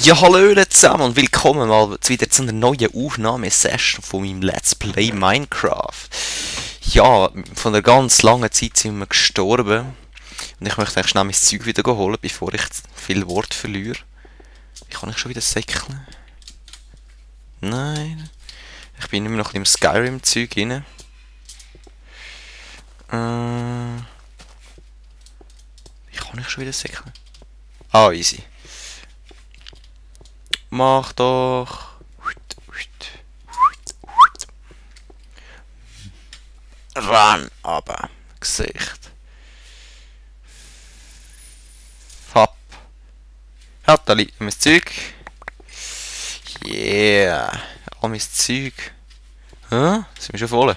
Ja, hallo zusammen und willkommen mal wieder zu einer neuen Aufnahmesession von meinem Let's Play Minecraft. Ja, von einer ganz langen Zeit sind wir gestorben und ich möchte eigentlich schnell mein Zeug wieder holen, bevor ich viel Wort verliere. Ich kann nicht schon wieder säckeln. Nein, ich bin immer noch im Skyrim-Zeug rein. Ich kann nicht schon wieder säckeln. Ah, easy. Mach doch. Ran, aber Gesicht. Hopp. Ja, da liegt mein Zeug. Yeah. All mein Zeug. Hä? Sind wir schon voll?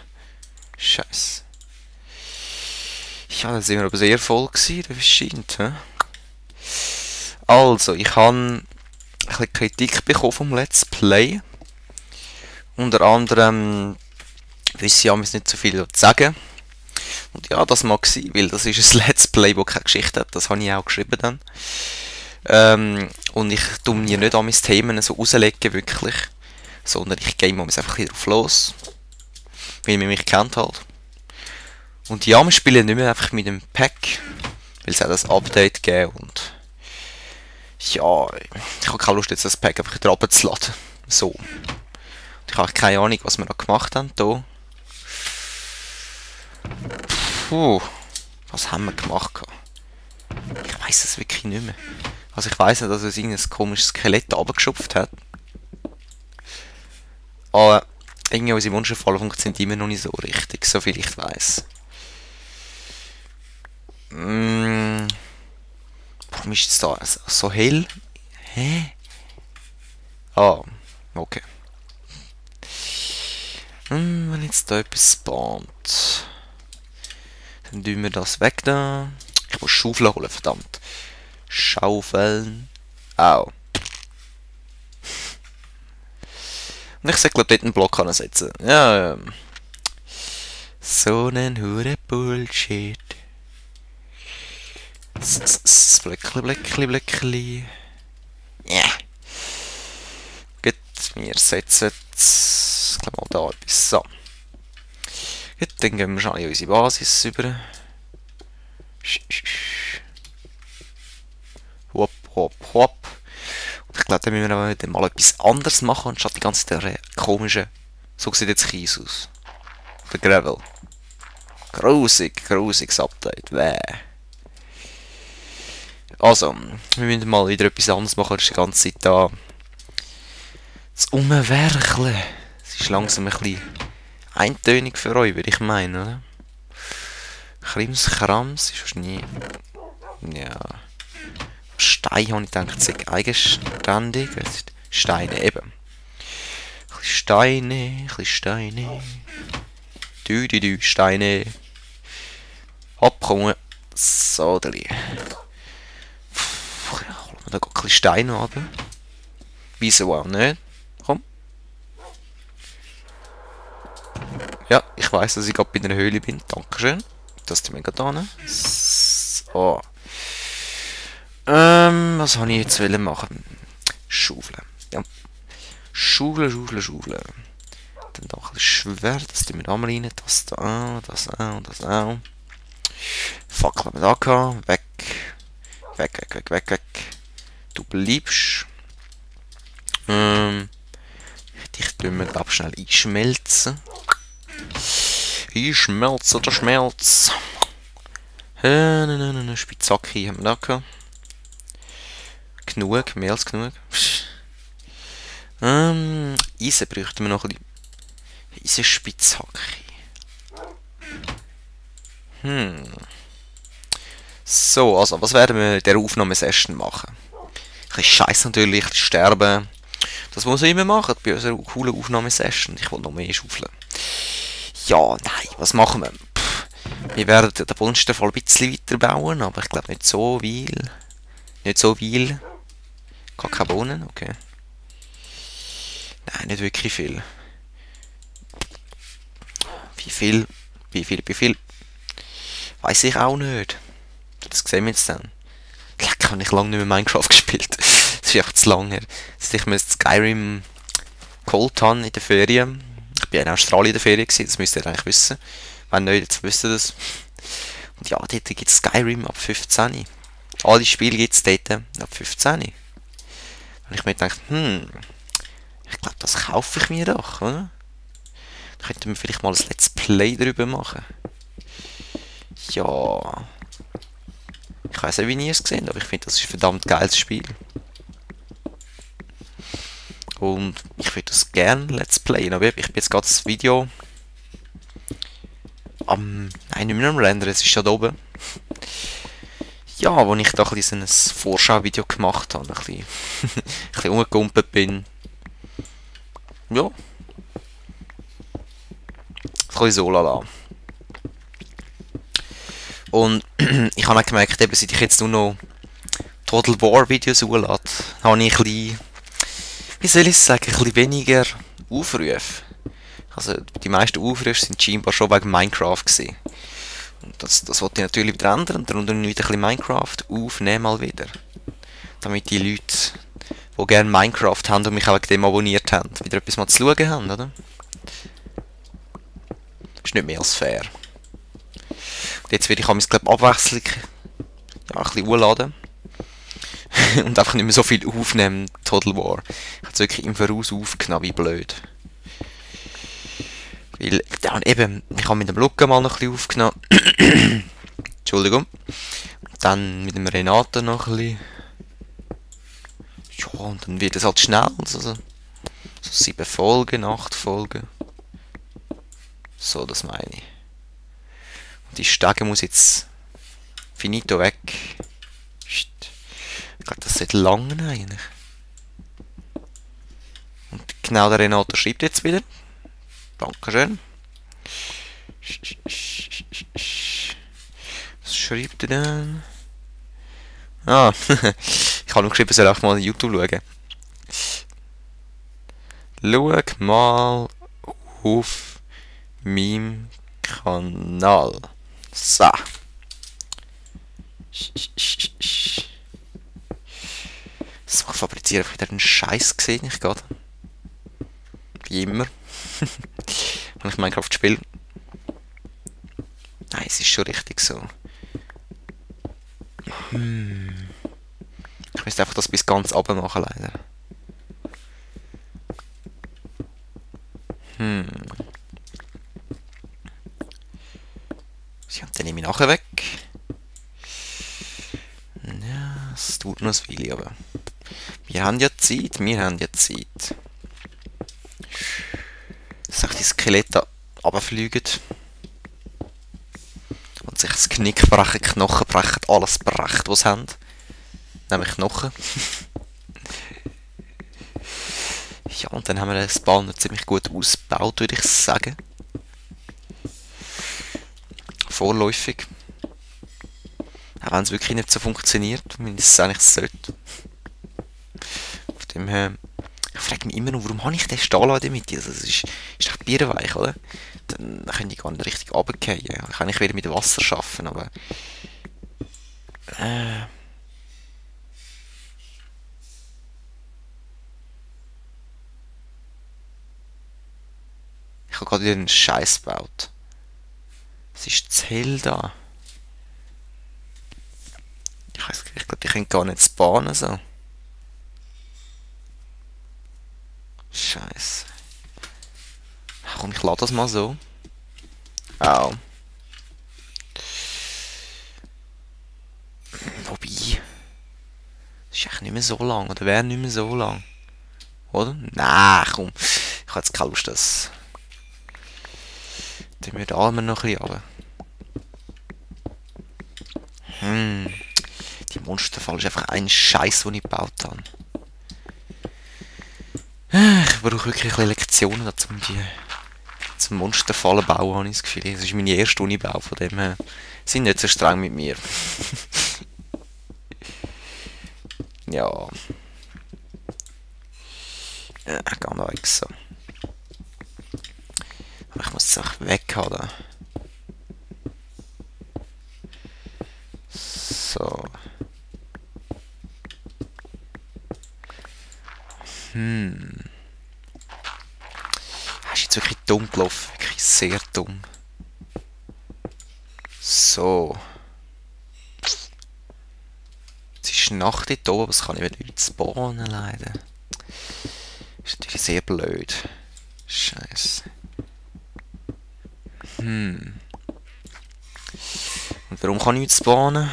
Scheiße. Ja, da sind wir aber sehr voll gewesen, das scheint, hä? Also, ich habe ein bisschen Kritik bekommen vom Let's Play. Unter anderem wisse ich nicht so viel zu sagen. Und ja, das mag sein, weil das ist ein Let's Play, das keine Geschichte hat. Das habe ich auch geschrieben dann. Und ich tue mir nicht an meine Themen so rauslegen, wirklich. Sondern ich gehe einfach ein bisschen drauf los. Weil man mich kennt halt. Und ja, wir spielen nicht mehr einfach mit dem Pack. Weil es auch das Update gegeben und ja, ich habe keine Lust, jetzt das Pack einfach wieder runterzuladen. So. Und ich habe keine Ahnung, was wir da gemacht haben. Hier. Puh. Was haben wir gemacht? Ich weiß es wirklich nicht mehr. Also ich weiss nicht, dass es irgendein komisches Skelett runtergeschupft hat. Aber irgendwie unsere Monsterfallen funktioniert immer noch nicht so richtig, soviel ich weiss. Warum ist es da so hell? Hä? Ah, okay. Wenn jetzt da etwas spawnt, dann tun wir das weg da. Ich muss Schaufeln holen, verdammt. Schaufeln. Au. Und ich sollte dort einen Block ansetzen. Ja. So einen hure Bullshit. Blöckli. Ja. Gut, wir setzen jetzt mal da etwas. So. Gut, dann gehen wir schon in unsere Basis über. Hopp, hopp, hopp. Und ich glaube, dann müssen wir mal etwas anderes machen, anstatt die ganze komischen. So sieht jetzt Kies aus. Der Gravel. Grusiges Update. Wäh. Also, wir müssen mal wieder etwas anderes machen, als die ganze Zeit da zu umwerkeln. Es ist langsam ein bisschen eintönig für euch, würde ich meinen, oder? Krimskrams ist wahrscheinlich... Ja... Stein habe ich gedacht, sei eigenständig. Steine eben. Ein bisschen Steine. Du, Steine. Hopp, komm. So, da liegen. Holen wir da ein bisschen Steine runter. Wieso auch nicht? Komm. Ja, ich weiss, dass ich gerade bei einer Höhle bin. Dankeschön. Das tun wir gerade hin. So. Was habe ich jetzt machen? Schaufeln. Ja. Schaufeln. Dann da ein bisschen schwer. Das tun wir da mal rein. Das da, das auch. Fuck, was haben wir da gehabt? Weg. Du bleibst. Dich tun wir da schnell einschmelzen. Einschmelzen oder Schmelz. Spitzhacke haben wir da gehabt. Genug, mehr als genug. Eisen bräuchten wir noch ein bisschen. Eisenspitzhacke. So, also, was werden wir in dieser Aufnahmesession machen? Ein bisschen Scheiße natürlich, ein bisschen sterben. Das muss ich immer machen bei unserer coolen Aufnahmesession. Ich will noch mehr schaufeln. Ja, nein, was machen wir? Wir werden den Bunsterfall ein bisschen weiterbauen, aber ich glaube nicht so viel. Gar keine Bohnen, okay. Nein, nicht wirklich viel. Wie viel? Weiß ich auch nicht. Das sehen wir jetzt dann. Leck, habe ich lange nicht mehr Minecraft gespielt. Das ist einfach zu lang her. Also ich müsste Skyrim geholt habe in den Ferien. Ich bin in Australien in der Ferien gewesen, das müsst ihr eigentlich wissen. Wenn nicht, jetzt wisst ihr das. Und ja, dort gibt es Skyrim ab 15. Alle Spiele gibt es dort ab 15. Und ich mir gedacht, ich glaube, das kaufe ich mir doch, oder? Da könnten wir vielleicht mal ein Let's Play darüber machen. Ja. Ich weiß nicht, wie ihr es gesehen, aber ich finde, das ist ein verdammt geiles Spiel. Und ich würde das gerne Let's Playen, aber ich bin jetzt gerade das Video nein, nicht mehr am Rendern, es ist schon da oben. Ja, wo ich da ein bisschen ein Vorschauvideo gemacht habe, ein bisschen, ein bisschen umgegumpelt bin. Ja. Ein bisschen so lala. Und ich habe auch gemerkt, eben, seit ich jetzt nur noch Total War Videos hochlade, habe ich ein bisschen, wie soll ich sagen, ein bisschen weniger Aufrufe. Also die meisten Aufrufe sind scheinbar schon wegen Minecraft gewesen. Und das wollte ich natürlich wieder ändern. Darum wieder ein bisschen Minecraft aufnehmen mal wieder. Damit die Leute, die gerne Minecraft haben und mich auch wegen dem abonniert haben, wieder etwas mal zu schauen haben, oder? Ist nicht mehr als fair. Und jetzt werde ich glaube abwechselnd ja, ein bisschen hochladen. Und einfach nicht mehr so viel aufnehmen, Total War. Ich habe es wirklich im Voraus aufgenommen, wie blöd. Weil, ja, eben, ich habe mit dem Luca mal noch ein bisschen aufgenommen. Entschuldigung. Dann mit dem Renato noch ein bisschen. Ja, und dann wird es halt schnell. Also, so 7 Folgen, 8 Folgen. So, das meine ich. Und die Stege muss jetzt finito weg. Ich glaube, das sollte lange eigentlich. Und genau der Renato schreibt jetzt wieder. Dankeschön. Was schreibt er denn? Ah, ich habe nur geschrieben, soll auch mal YouTube schauen. Schau mal auf meinem Kanal. So. So, ich fabriziere wieder einen Scheiß gesehen, ich gerade. Wie immer. Wenn ich Minecraft spiele. Nein, es ist schon richtig so. Ich müsste einfach das bis ganz runter machen, leider. So, und dann nehme ich nachher weg. Ja, es tut noch ein Weile, aber wir haben ja Zeit, dass auch die Skelette runterfliegen und sich das Knick brechen, Knochen brechen, alles brechen, was sie haben. Nämlich Knochen. Ja, und dann haben wir den Spawner ziemlich gut ausgebaut, würde ich sagen. Vorläufig. Auch wenn es wirklich nicht so funktioniert, wie es eigentlich sollte. Von dem her, ich frage mich immer noch, warum habe ich den Stahl in der Mitte? Also, das ist echt bierweich, oder? Dann könnte ich gar nicht richtig runterfallen. Dann kann ich wieder mit Wasser arbeiten, aber... Ich habe gerade wieder einen Scheiß gebaut. Es ist zu hell da. Ich glaube, ich könnte gar nicht spawnen so. Scheiße. Komm, ich lade das mal so. Au. Wobei. Das ist echt nicht mehr so lang. Oder wäre nicht mehr so lang. Oder? Nein, komm. Ich habe jetzt keine Lust, das. Dann wird Almer noch ein bisschen runter. Die Monsterfall ist einfach ein Scheiß, den ich gebaut habe. Ich brauche wirklich ein bisschen Lektionen, um die zum Monsterfallen bauen, habe ich das Gefühl. Das ist meine erste Unibau, von dem her. Sind nicht so streng mit mir. Ja. Ja, gar nichts so. Aber ich muss es auch weghaben. So. jetzt wirklich dumm gelaufen. Wirklich sehr dumm. So. Es ist Nacht dort oben, aber das kann ich wieder nicht spawnen, leider. Das ist natürlich sehr blöd. Scheiße. Und warum kann ich nicht spawnen?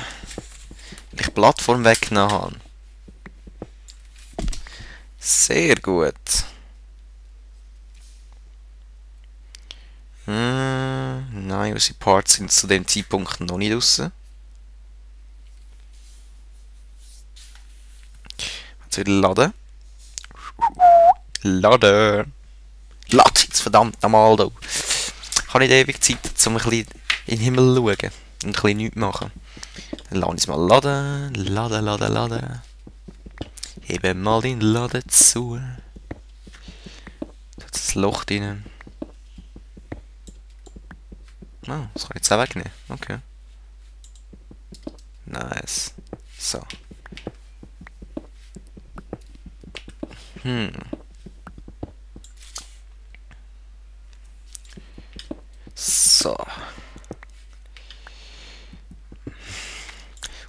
Weil ich die Plattform weggenommen habe. Sehr gut. Nein, unsere Parts sind zu dem Zeitpunkt noch nicht draussen. Jetzt wieder laden. Laden! Lad jetzt verdammt nochmal da! Ich habe nicht ewig Zeit, um ein bisschen in den Himmel zu schauen und ein bisschen nichts machen. Dann lasse ich es mal laden. Laden, laden, laden. Hebe mal den Laden zu. Da ist das Loch drin. Oh, das kann ich jetzt auch wegnehmen. Okay. Nice. So. So.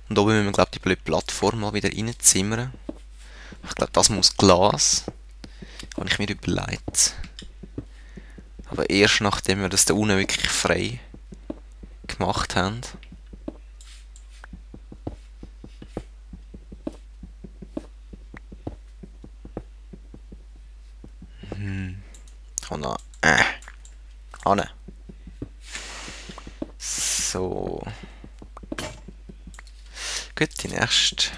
Und oben müssen wir, glaube ich, die blöde Plattform mal wieder reinzimmern. Ich glaube, das muss Glas. Habe ich mir überlegt. Aber erst nachdem wir das da unten wirklich frei gemacht haben. Oh nein. Oh nein. So. Gut, die nächste.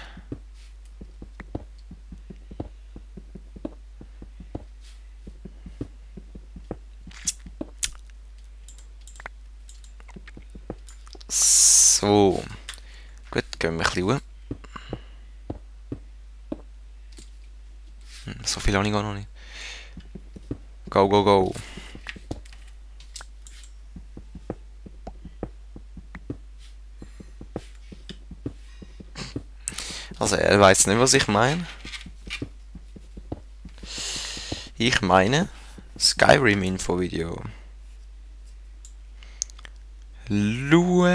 So. Gut, gehen wir ein bisschen hoch. So viel habe ich gar noch nicht. Go, go, go. Also er weiß nicht, was ich meine. Ich meine Skyrim Infovideo. Schau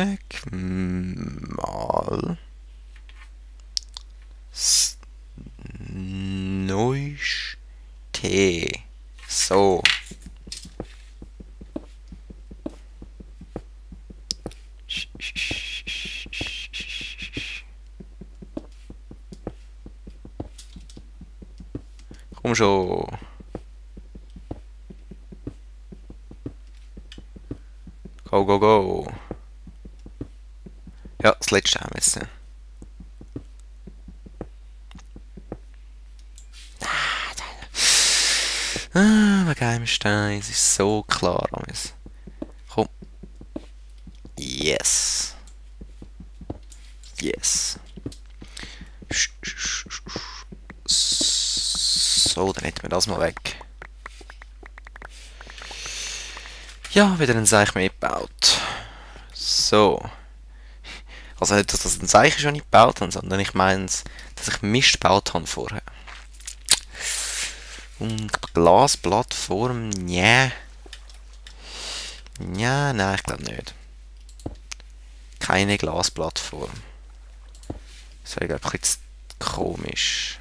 mal. Neuste. So. Komm schon. Go, go, go. Ja, das letzte haben wir jetzt. Der Geheimstein, es ist so klar. Komm. Yes. Yes. So, dann hätten wir das mal weg. Ja, wieder ein Seich mehr gebaut. So. Also nicht, dass das ein Seich schon nicht gebaut habe, sondern ich meine, dass ich Mist gebaut habe vorher. Und Glasplattform, ja. Ja, nein, ich glaube nicht. Keine Glasplattform. Das wäre, glaube ich, jetzt komisch.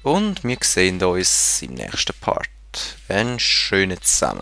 Und wir sehen uns im nächsten Part. Einen schönen zusammen.